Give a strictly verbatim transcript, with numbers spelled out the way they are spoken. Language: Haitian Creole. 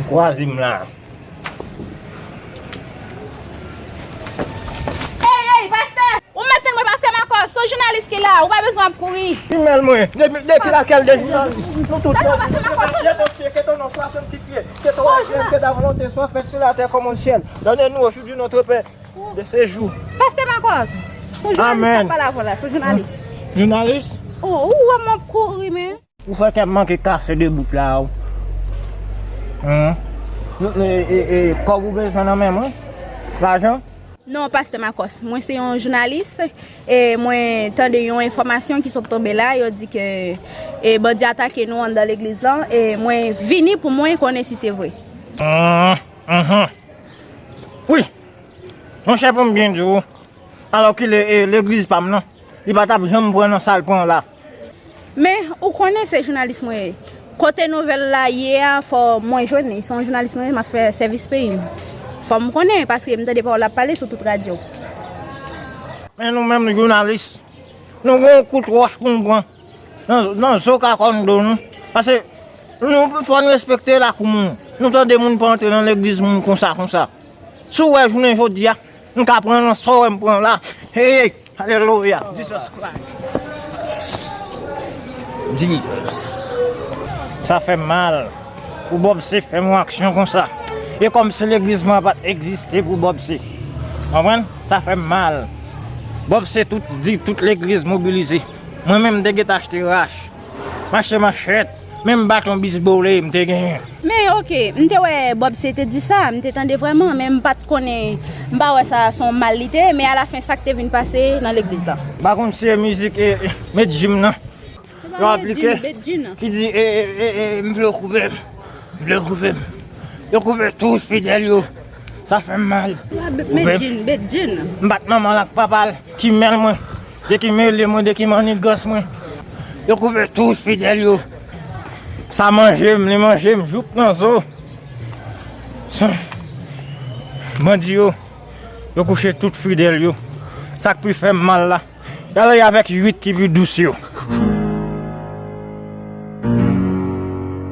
Kwaze m la. Ey, ey, pastè! Ou mèt tann mwen, pastè Makòs, se yon jounalis ki la, ou pa bezwen ap kouri. Ki mèl mwen? De, de ki lakèl de jounalis? Nou tout... Kèt non, pastè Makòs. Kèt non, swasann ti pye. Kèt non, kèt ta volonte swa fèt sou latè kòm o syèl. Done nou ojodi notre pain de ce jour. Pastè Makòs, se yon jounalis k ap pale avè w la, se yon jounalis. Jounalis? Oh, ou wè m ap kouri, men. Ou fè kè m manke kase de bout la, ou. Hen? E, e, e, kòb ou bezwen nan men mwen? Lajan? Non, pastè Makòs, mwen se yon jounalis, e mwen tande yon enfòmasyon ki sot tonbe la, yo di ke, e, bandi atake nou anndan legliz lan, e mwen vini pou mwen konnen si se vre. Hen, hen. Wi. Monchè, pou m byen di w, alòkile, e, legliz pa m nan, li pa t ap janm pran nan sa l pran la. Men, ou konnen se jounalis mwen ye. Kote nouvèl la ye a, fò mwen jwenn li. Se yon jounalis mwen ye, m ap fè sèvis peyi m. Fò m konnen, paske m tande pawòl ap pale sou tout radyo. Men nou menm jounalis, nou gen yon kout wòch pou n pran nan, nan zo ka kòn do nou. Paske nou fò n respekte lakou moun. Nou tande moun pa antre nan legliz moun konsa, konsa. Si w wè jounen jodi a, m ka pran nan sa w wè m pran la. Hey, hey, alelouya. Jesus Christ. Jesus. Sa fè m mal pou Bob C fè m yon aksyon konsa. E kòmsi legliz mwen pa t egziste pou Bob C. Konprann? Sa fè m mal. Bob C tout di tout legliz mobilize. Mwen menm m te gentan achte rach. M achte manchèt, menm baton bisbole m te genyen. Men, oke, m te wè Bob C te di sa, m te tande vrèman, men m pa t konnen, m pa wè sa se yon mal li te ye, men alafen sa k te vin pase nan legliz la. M pa konn si se mizik, e, e, Medjim nan yo aplike, ki di, e, e, e, e, m vle w koupe m, m vle w koupe m. Yo koupe tout fidèl yo. Sa fè m mal. Medjin, Medjin. M bat manman l ak papa l ki mèl mwen, de ki mele mwen, de ki mannigans mwen. Yo koupe tout fidèl yo. Sa manje m, li manje m jouk nan zo. Bandi yo, yo kouche tout fidèl yo. Sa k pi fè m mal la, y ale avèk uit ki pi dous yo.